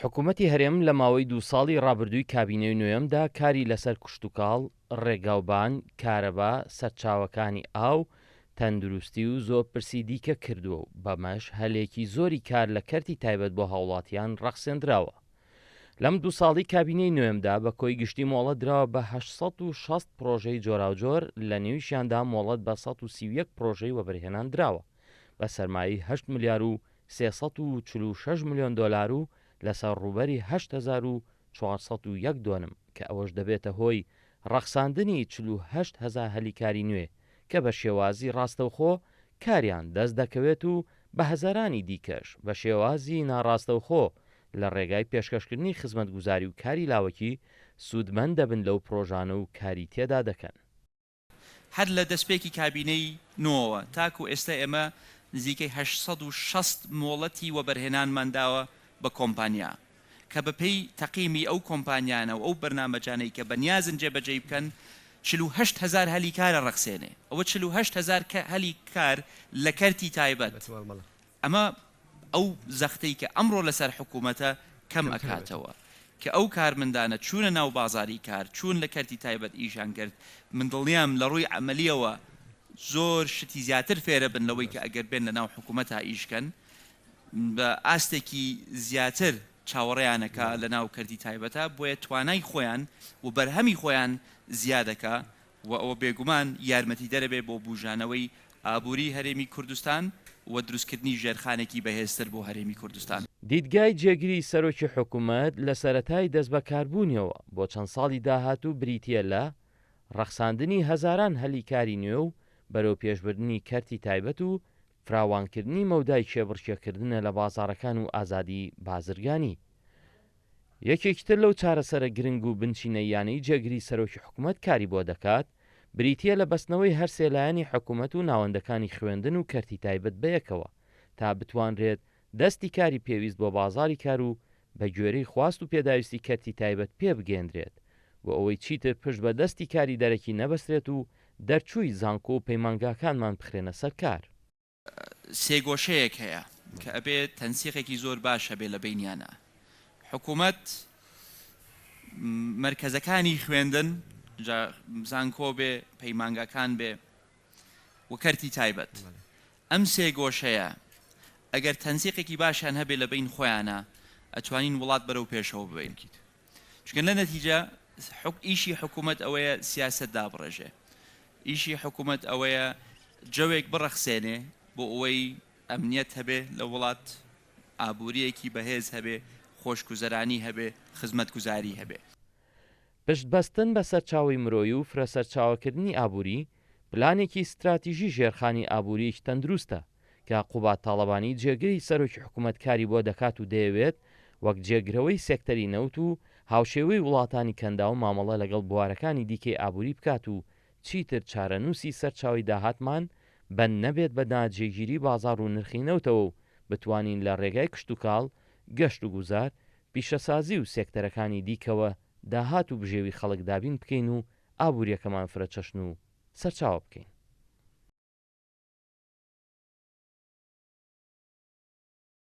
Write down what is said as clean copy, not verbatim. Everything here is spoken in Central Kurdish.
حکومەتی هەرێم لە ماوەی دوو ساڵی ڕابردووی کابینەی نۆیەمدا کاری لەسەر کشتوکاڵ، ڕێگاوبان، کارەبا، سەرچاوەکانی ئاو، تەندروستی و زۆر پرسی دیکە کردووە و بەمەش هەلێکی زۆری کار لە کەرتی تایبەت بۆ هاوڵاتیان ڕەخسێندراوە. لەم دوو ساڵی کابینەی نۆیەمدا بە کۆی گشتی مۆڵەت دراوە بە 860 پڕۆژەی جۆراوجۆر، لە نێویشیاندا مۆڵەت بە 131 پڕۆژەی وەبەرهێنان دراوە بە سەرمایەی هەشت ملیار و 346 ملیۆن دۆلار و لەسەر ڕووبەری 8401 دۆنم کە ئەوەش دەبێتە هۆی ڕەخساندنی 48 هەزار هەلی کاری نوێ کە بە شێوازی ڕاستەوخۆ کاریان دەست دەکەوێت و بە هەزارانی دیکەش بە شێوازی ناڕاستەوخۆ لە ڕێگای پێشکەشکردنی خزمەتگوزاری و کاری لاوەکی سوودمەند دەبن لەو پڕۆژانە و کاری تێدا دەکەن. هەر لە دەستپێکی کابینەی نۆوە تاکو ئێستا ئێمە نزیکەی 860 مۆڵەتی وەبەرهێنانمان داوە بە کۆمپانیا کە بەپێی تەقیمی ئەو کۆمپانیانە و ئەو بەرنامەجانەی کە بەنیازن جێبەجێی بکەن 48 هەزار هەلی کار ئەڕەخسێنێ. ئەوە 48 هەزار هەلی کار لە کەرتی تایبەت. ئەمە ئەو زەختەی کە ئەمڕۆ لەسەر حکوومەتە کەم ئەکاتەوە کە ئەو کارمندانە چوونە ناو بازاری کار، چوون لە کەرتی تایبەت ئیشیان کرد، من دڵنیام لە ڕووی عەمەلییەوە زۆر شتی زیاتر فێرەبن لەوەی کە ئەگەر بێن لە ناو حکوومەتا ئیش کەن، بە ئاستێکی زیاتر چاوەڕێیان ئەکا لە ناو کەرتی تایبەتا، بۆیە توانای خۆیان و بەرهەمی خۆیان زیاد ئەکا و ئەوە بێگومان یارمەتیدەرە بێ بۆ بوژانەوەی ئابووری هەرێمی کوردستان و دروستکردنی ژێرخانێکی بەهێزتر بۆ هەرێمی کوردستان. دیدگای جێگری سەرۆکی حکومەت لە سەرەتای دەستبەکاربوونیەوە بۆ چەند ساڵی داهاتوو بریتییە لە ڕەخساندنی هەزاران هەلی کاری نوێ و بەرەوپێشبردنی کەرتی تایبەت و فراوانکردنی مەودای کێبڕکێکردنە لە بازاڕەکان و ئازادی بازرگانی. یەکێکی تر لەو چارەسەرە گرنگ و بنچینەییانەی جێگری سەرۆکی حکومەت کاری بۆ دەکات، بریتییە لە بەستنەوەی هەرسێ لایەنی حکومەت و ناوەندەکانی خوێندن و کەرتی تایبەت بەیەکەوە تا بتوانرێت دەستی کاری پێویست بۆ بازاڕی کار و بەگوێرەی خواست و پێداویستی کەرتی تایبەت پێبگەیەندرێت بۆ ئەوەی چیتر پشت بە دەستی کاری دەرەکی نەبەسترێت و دەرچووی زانکۆ و پەیمانگاکانمان بخرێنە سەر کار. سێگۆشەیەک هەیە کە ئەبێ تەنسیقێکی زۆر باش هەبێ لە بەینیانا، حکوومەت، مەرکەزەکانی خوێندن، جا زانکۆ بێ، پەیمانگاکان بێ و کەرتی تایبەت. ئەم سێگۆشەیە ئەگەر تەنسیقێکی باشیان هەبێ لە بەین خۆیانا، ئەتوانین وڵات بەرەو پێشەوە ببەین. چونکە لە نەتیجە ئیشی حکوومەت ئەوەیە سیاسەت دابڕێژێ. ئیشی حکومەت ئەوەیە جەوێک بڕەخسێنێ بۆ ئەوەی ئەمنیەت هەبێ لە وڵات، ئابوورییەکی بەهێز هەبێ، خۆشگوزەرانی هەبێ، خزمەتگوزاری هەبێ. پشت بەستن بە سەرچاوەی مرۆیی و فرەسەرچاوەکردنی ئابووری، پلانێکی ستراتیژی ژێرخانی ئابووریی تەندروستە کە قوباد تاڵەبانی جێگری سەرۆکی حکومەت کاری بۆ دەکات و دەیەوێت وەک جێگرەوەی سێکتەری نەوت و هاوشێوەی وڵاتانی کەنداو مامەڵە لەگەڵ بوارەکانی دیکەی ئابووری بکات و چیتر چارەنووسی سەرچاوەی داهاتمان بەند نەبێت بە ناجێگیری بازاڕ و نرخی نەوتەوە و بتوانین لە رێگای کشتوکاڵ، گەشتوگوزار، پیشەسازی و سێکتەرەکانی دیکەوە داهات و بژێوی خەڵک دابین بکەین و ئابوورییەکەمان فرەچەشن و سەرچاوە بکەین.